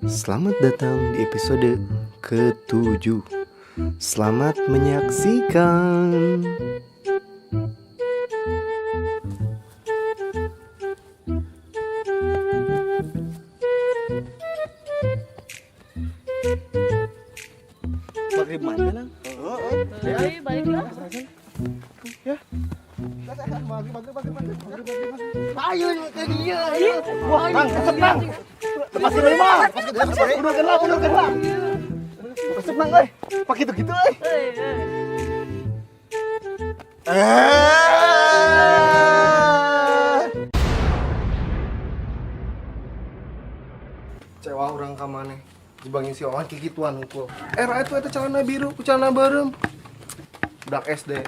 Selamat datang di episode ke-7. Selamat menyaksikan. Maghrib mana nang? Ayo balik lah. Ya. Maghrib, maghrib, maghrib, maghrib, maghrib. Ayo ke dia. Wah, Kang, resep Kang. Lepasin dulu mah. Undurkeun lah, undurkeun lah. Resep Nang euy. Pak gitu-gitu euy. Cewa urang ka maneh. Jebangin si Wawan kikituan hungkul. Era itu eta celana biru, ku celana beureum. Budak SD.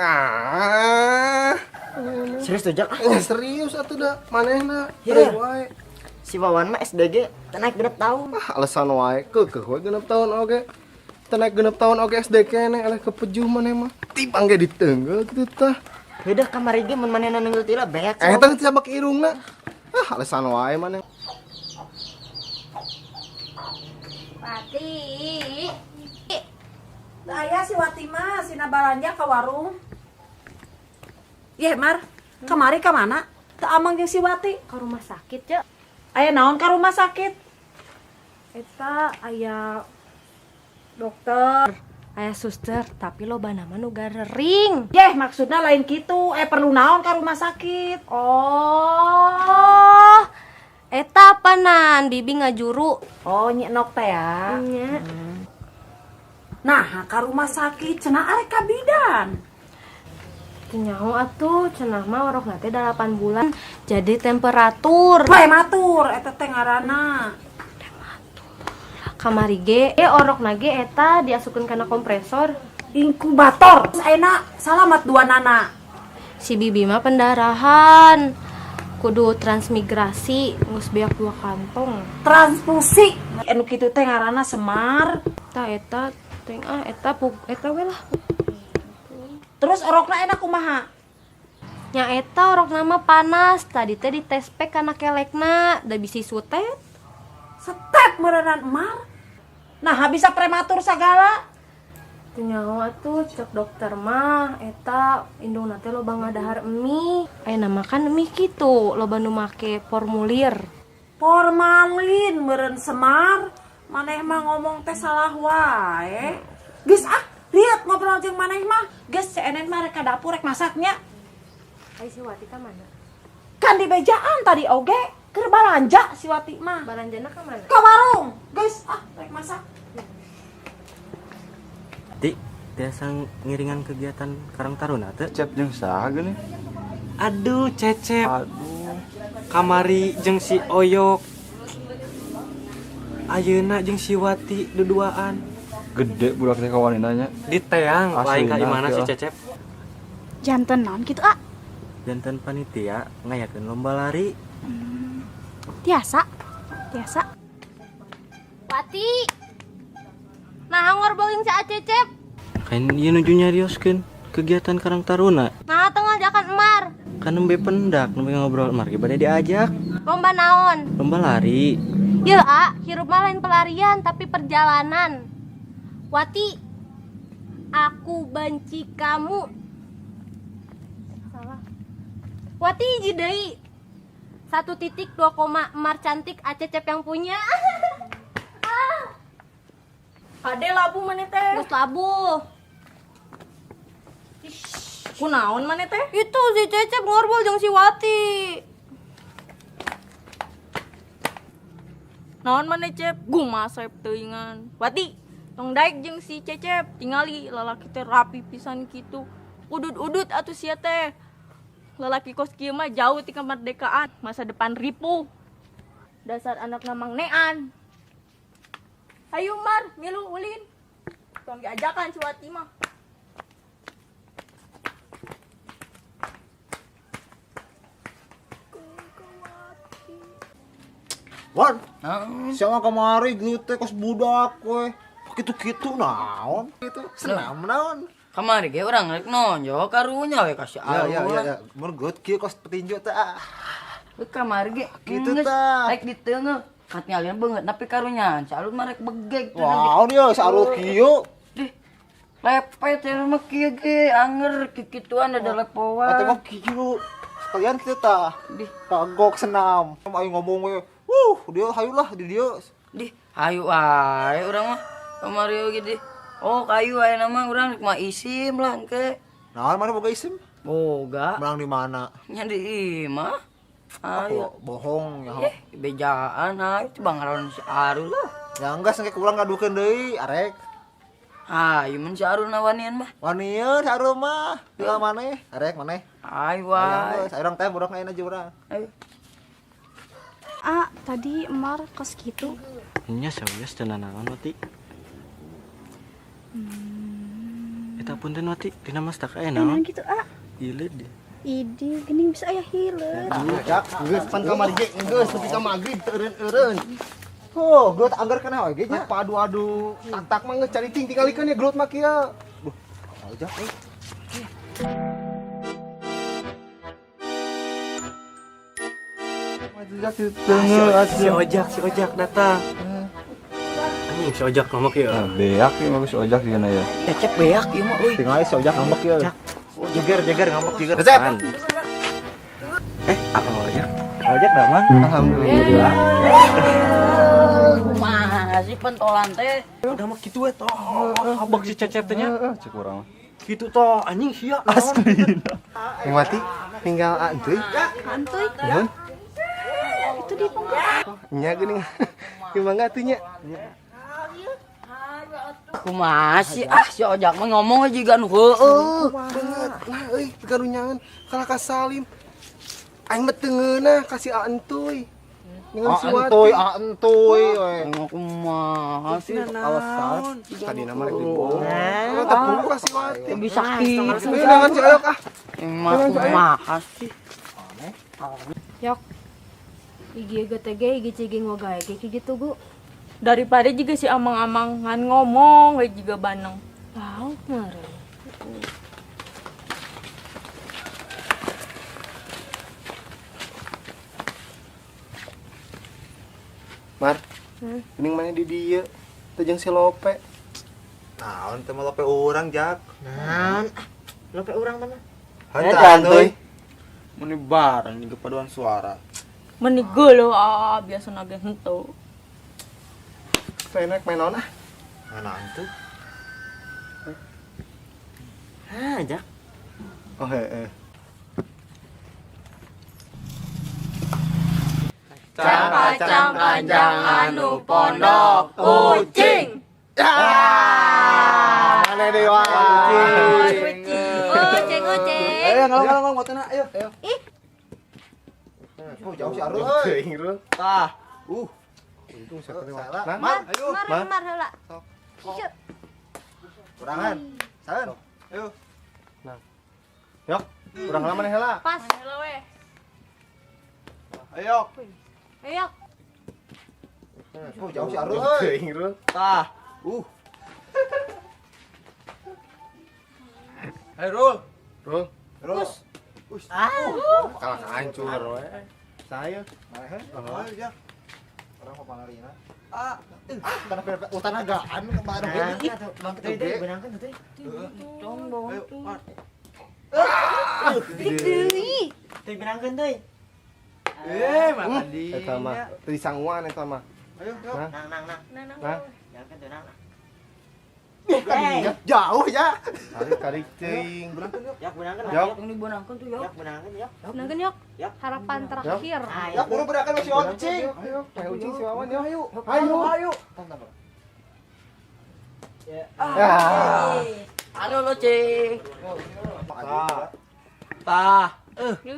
Ah. Serius tuh Jak? Serius atuh da manehna. Iya. Wae. Si Wawan mah SDG teu naik genep tahun. Ah, alasan wae keukeuh we genep tahun oge. Teu naik genep tahun oge SD keneh eleh kepejuh maneh mah. Tibang ge diteunggel kitu tah. Heudah kamari ge mun manehna neunggel tila beak. Eta teh sabak irungna. Ah, alasan wae maneh. Wati. Aya si Wati mah sina balanja ka warung. Ye Mar, kamari ka mana? Teu amang jeung si Wati. Ke rumah sakit ya. Aya naon ka rumah sakit? Eta aya dokter, aya suster, tapi loba nama nu garering. Yeh, maksudna lain kitu. Perlu naon ka rumah sakit? Oh, eta apanan bibi ngajuru. Oh, nyi Nok teh ya. Nya. Nah, ka rumah sakit cenah arek ka bidan. Teu nyaho atuh, cenah mah orokna teh 8 bulan jadi temperatur. Prematur eta teh ngaranna. Kamari ge, orokna ge eta diasupkeun kana kompresor. Inkubator. Ayeuna salamat dua nana. Si bibi mah pendarahan. Kudu transmigrasi, geus beak 2 kantong. Transfusi. Anu kitu teh ngaranna Semar. Tah eta teh ah eta puk eta we lah. Terus orokna enak kumaha? Nya eta orokna mah panas, tadi teh ditespek kana kelekna, da bisi sutet. Setet meureunnan Mar. Nah, bisa prematur sagala. Teu nyaho atuh cek dokter mah eta indungna teh loba ngadahar mie. Ayeuna mah kan mie kitu, loba nu make formulir. Formalin meureun Semar. Maneh mah ngomong teh salah wae. Geus ah, lihat ngobrol jeung maneh mah. Geus CNN mah rek ka dapur rek masaknya. Ai si Wati ka mana? Kan di bejaan tadi oge, keur balanja si Wati mah. Balanjana ka mana? Ka warung. Geus ah, rek masak. Ti, tiasa ngiringan kegiatan Karang Taruna teh. Cecep jeung saha geuning? Aduh, Cecep. Aduh. Kamari jeung si Oyok. Ayeuna jeung si Wati duduaan. Gede budak teh kawanina nya. Diteang lain ka imana si Cecep. Janten naon kitu ah? Janten panitia ngayakeun lomba lari. Tiasa. Tiasa. Wati. Nah, ngorbolin si Cecep. Kan ieu nuju nyarioskeun kegiatan Karang Taruna. Nah, teu ngajakan Emar. Kan nembe pendak, nembe ngobrol Emar ge bade diajak. Lomba naon? Lomba lari. Yeuh, ah, hirup mah lain pelarian tapi perjalanan. Wati, aku benci kamu. Salah. Wati hiji deui. 1.2 koma Emar cantik Acecep yang punya. Ade labu maneh teh. Geus labu. Kunaon maneh teh? Itu si Cecep ngobrol jeung si Wati. Naon maneh Cep? Gumasep teuingan. Wati, tong daek jeung si Cecep, tingali lalaki teh rapi pisan kitu. Udud-udud atuh sia teh. Lalaki kos kieu mah jauh ti kemerdekaan, masa depan ripuh. Dasar anakna mangnean. Ayo Mar, milu ulin. Tong diajakan si Wati mah. Wan, siapa kemari gelut teh kos budak we. Kitu-kitu naon gitu. Senam naon. Kamari ge urang rek nonjok karunya we ka si Ya ya Alun. ya ya. Mun gelut kieu kos petinju teh ah. Kamari ge. Kitu tah. Rek diteungeuh. Katingalina beungeut tapi karunya si Arul mah rek begeg. Wah, dia si Arul kieu. Dih. Lepet ya mah kieu ge anger kikituan ada lepoan. Atuh mah kieu. Sekalian kitu tah. Dih, kagok senam. Ayo ngomong we. Dia hayulah di dia. Dih, hayu wae urang mah. Kamari oge dih. Oh, kayu aya mah urang mah isim lah engke. Naon mana boga isim? Boga. Menang di mana? Nya di imah. Ayo bohong ya. Bejaan ha itu bangaraon si Arul lah. Ya enggak sengke kurang ngadukeun deui arek. Hayu mun si Arul na wanian mah. Wanian si Arul mah. Tinggal maneh, arek maneh. Ayo wae. Ayo urang teh budak ayeuna jeung urang. Ayo. Ah, tadi Mar kos kitu. Nya sawios teu nanaon Wati. Eta punten Wati, dina mastak aya naon? Gitu ah. Ileud deh. Idi geuning bisa aya hileud. Jak, geus pan kamari ge geus tepi ka magrib teu eureun-eureun. Oh, gelut anggar kana we ge nya. Padu-adu tak-tak mah geus caricing tingalikeun ya gelut mah kieu. Duh, aja euy. Si Ojak datang. Anjing si Ojak ngambek ya. Beak ieu mah si Ojak dieuna ya. Cecep beak ieu mah euy. Tingali si Ojak ngambek ieu. Jeger ngambek jeger. Cecep. Apa Ojak? Ojak damang. Alhamdulillah. Kumaha sih pentolan teh? Udah mah kitu we toh. Abang si Cecep teh nya. Cek urang. Kitu toh anjing sia. Asli. Yang mati tinggal antuy. Antuy. Nuhun. Itu di punggung. Nya geuning. Ieu mangga atuh nya. Kumaha sih ah si Ojak mah ngomong aja jiga nu heueuh. Banget lah euy pikarunyangan kalah ka Salim. Aing mah teu ngeunah ka si Antuy. Dengan si Wati. Antuy we. Kumaha sih alasan tadi nama rek dibohong. Kalau tepung ka si Wati. Bisa kitu. Dengan si Ayok ah. Emang kumaha sih. Yok. Igi GTG igi ciging wagae ge kitu gu. Daripada juga si amang-amang ngan ngomong we juga baneng. Tahu meureun. Mar. Geuning maneh di dieu teh jeung si Lope. Naon teh mah Lope urang, Jak. Naon? Lope urang teh mah. Henteu. Meni bareng jeung paduan suara. Meni geuleuh ah biasa ge henteu. Saya naik main naon ah? Naon tuh? Hah, Jak. Oh heeh. Kacang panjang anu pondok kucing. Mana deui wah. Kucing, kucing. Ayo ngalong ngotena ayo. Ih. Oh, jauh si Arul euy. Tah. Untung saya terlewat. Mar, ayo. Mar, heula. Kurangan. Saeun. Ayo. Nah. Yok, kurang lama nih heula. Pas. Heula we. Ayo. Ayo. Oh, jauh si Arul euy. Tah. Ayo Rul. Rul. Rul. Kalah hancur we. Saya. Maneh. Ayo ya. Orang mau pangarina. Ah, tanah utanagaan kemarin. Bang teh benangkeun teh. Tong bawang tuh. Deui. Teh benangkeun teh. Mata di. Eta mah teu disanguan eta mah. Ayo, Nang nang nang. Nah. Benangkeun teh nang. Jauh ya. Tarik teuing. Yak benangkeun. Yok. Ini benangkeun tuh yok. Yak benangkeun yok. Benangkeun yok. Harapan terakhir. Ya buru bedakan si Wawan cing. Ayo, ayo ucing si Wawan yo. Ayo. Ayo. Ayo. Ah. Halo lo cing. Tah.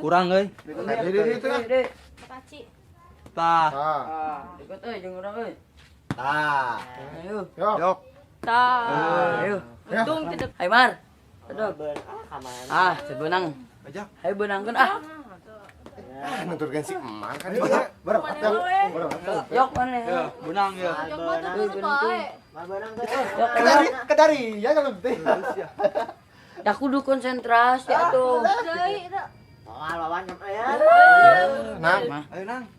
Kurang euy. Deh. Paci. Tah. Tah. Ikut euy jeung urang euy. Tah. Ayo. Yok. Tah. Ayo. Untung tidak. Hai Mar. Aduh. Ah, sebenang. Aja. Hayu benangkeun ah. Nuturkeun si Emang kan dia. Bareng. Yok mana ya? Benang ya. Yok mah tuh bae. Kedari, kedari ya kalau teh. Ya kudu konsentrasi atuh. Deui eta. Moal lawan ya. Nang, ayo nang.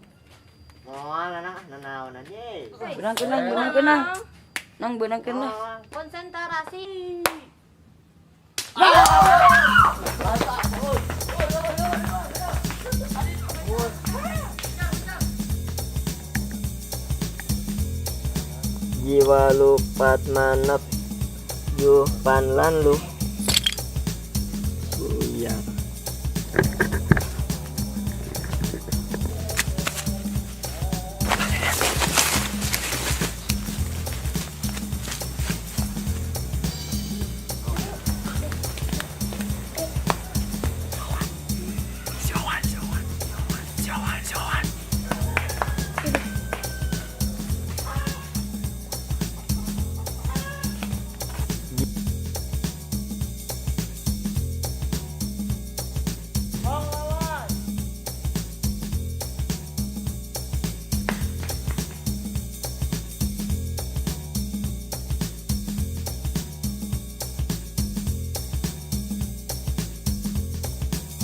Moal nang nanaon aja. Benangkeun nang, benangkeun nang. Nang benangkeun lah. Konsentrasi. Jiwa lupat manap juh panlan lu. Buyar.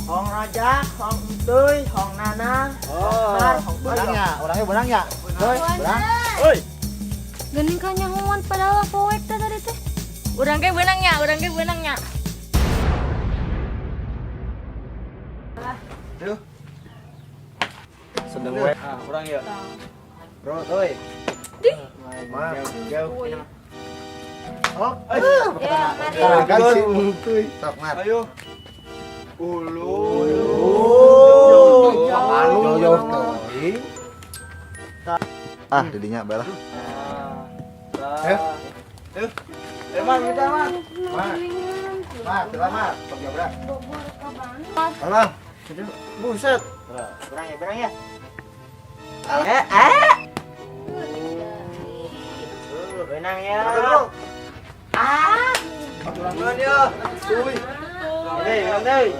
Hong Rojak, Hong Entuy, Hong Nanang, Hong Mar, Hong Benang ya, orangnya benang ya. Hoi, benang. Oi. Geuning kanyahoan padahal poek teh tadi teh. Urang ge beunang nya, urang ge beunang nya. Aduh. Sedeng we. Ah, urang ya. Bro, oi. Mah, jauh. Oh, Ya, mari. kan si Entuy. Sok, Mar. Ayo. Ulu. Jauh-jauh teuing. Ah, didinya bae lah. Eh. Eh. Eh, Mar, kita, Mar. Mar. Mar, sila Mar. Sok jabra. Alah. Buset. Berang ya, berang ya. Eh, eh. Benang ya. Ah. Kurang ya. Uy. Deh, benang deh.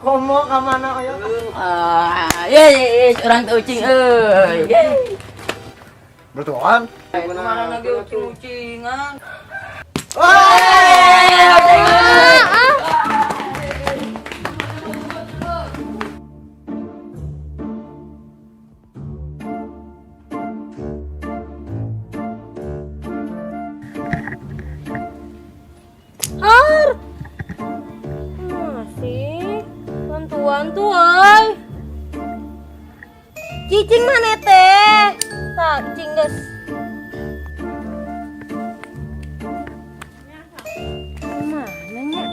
Komo ka mana ayo? Ah, ye ye urang teh ucing euy. Bertuan. Kemana lagi ucing-ucingan? Har. Masih bantuan tuh, euy. Cicing mana teh? Tak, cicing geus. Mana nya?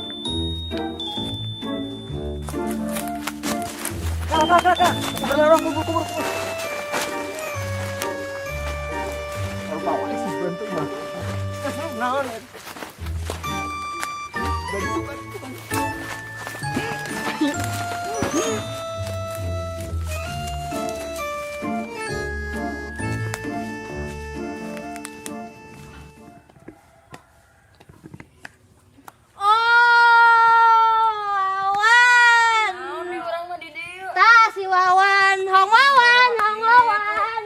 Kak, kak, kak. Kubur, kubur, kubur, kubur. Lupa wae sih bentuk mah. Naon? Oh, Wawan. Naon nih urang mah di dieu. Tah si Wawan, Hong Wawan, Hong Wawan.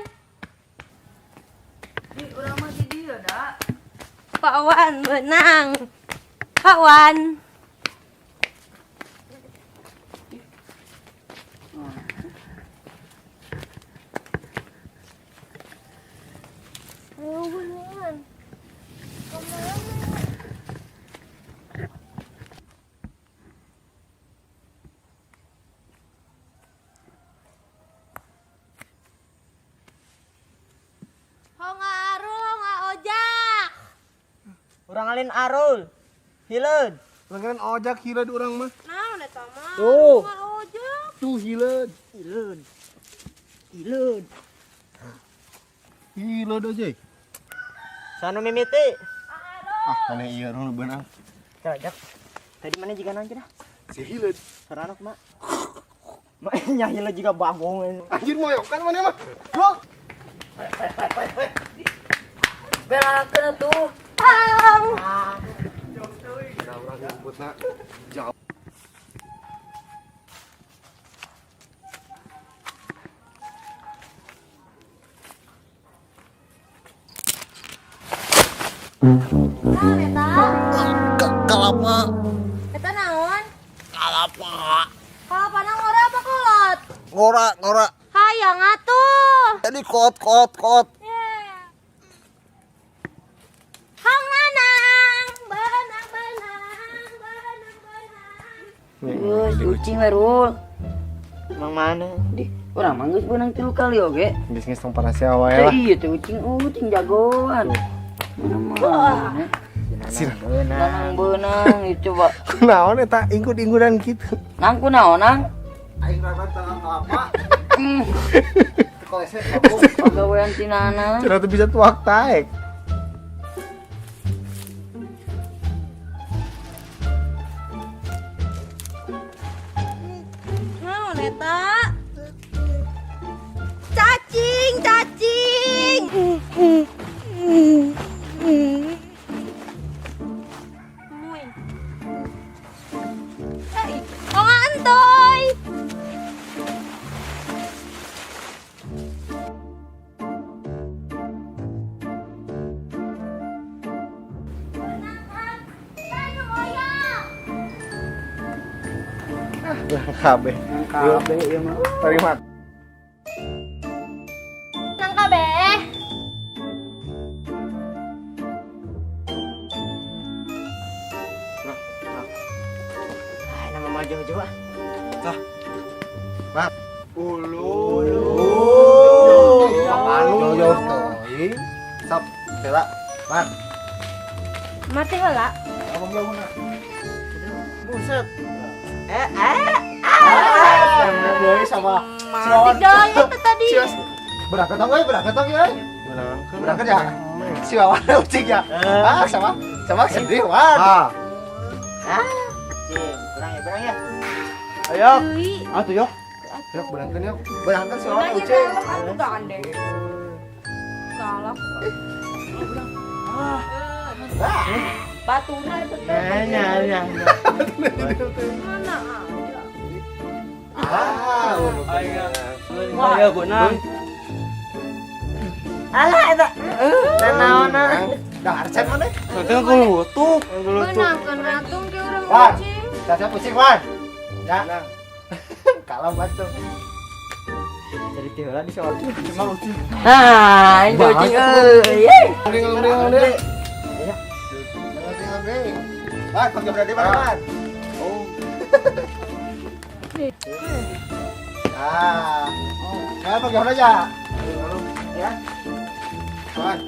Di urang mah di dieu da. Pak Wan menang. Pak Wan. Ayo beneran. Kemana? Hong Arul, Hong Ojak. Urang alin Arul. Hileud. Langganan ojak hileud urang mah. Naon eta mah? Tuh. Hong Ojak. Tuh hileud. Hileud. Hileud. Hileud aja. Sanu mimiti. Ah, aneh ieu nu beunang. Cak, tadi mana juga nang cenah? Si hileud. Karena mak. Mak nya hileud juga bagong. Anjir moyokan mana mah. Bro. Belakeun atuh. Tang. Urang nyebutna jauh. Naon eta? Kalapa. Kalapa na ngora apa kolot? Ngora, ngora. Hayang atuh. Jadi kot kot kot. Hang nanang, benang benang, benang benang. Geus ucing we Rul. Emang mana? Di, urang mah geus beunang 3 kali oge. Geus geus tong parasea wae lah. Iya teh ucing ucing jagoan. Mana? Benang benang itu coba. Kunaon eta ingkud-ingkudan kitu. Nang kunaon nang? Aing rarang tangan kelapa. Koleset Pagawean ti Nana. Cenah teu bisa tuak taek. Naon eta? Cacing, cacing. Muy. Eh, oh antoy. Kabeh. Kabeh ieu mah. Terima. Nang kabeh. Ah, nama mah jauh-jauh ah. Tah. Mak. Ulu. Anu jauh teuing. Sap, tela. Mak. Mati heula. Abang jauh na. Buset. Deui sama si Wawan. Mati itu tadi. Berangkat dong, euy, berangkat dong, euy. Berangkat ya. Si Wawan ucing ya. Ah, sama sama sedih, Wan. Ah. Cing, berang ya, berang ya. Ayo. Deui. Atuh yok. Yok berangkat yok. Berangkat si Wawan ucing. Atuh gandeng. Galak. Batuna itu teh. Nya nya. Mana ada. Ah, Ayo beunang. Alah eta. Nanaon. Dahar can mana? Teu gelutuk. Beunangkeun ratung ke urang Wan. ucing. Caca pusing, Wan. Ya. Kalem batu. Jadi teh heula di sawah. Cuma ucing. Nah, ini ucing euy. Ngomong ngomong. Wan, pakai berada mana, Wan? Oh. Ah. Ya, pakai aja. Ya. Wan.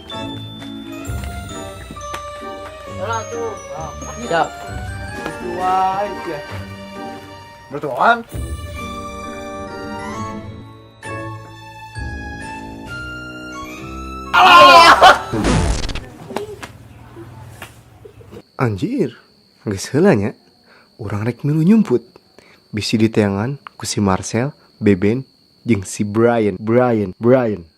Heula tuh. Siap. Dua ya. Bertuan. Anjir, geus heula nya. Urang rek milu nyumput. Bisi diteangan ku si Marcel, Beben, jeung si Brian, Brian, Brian.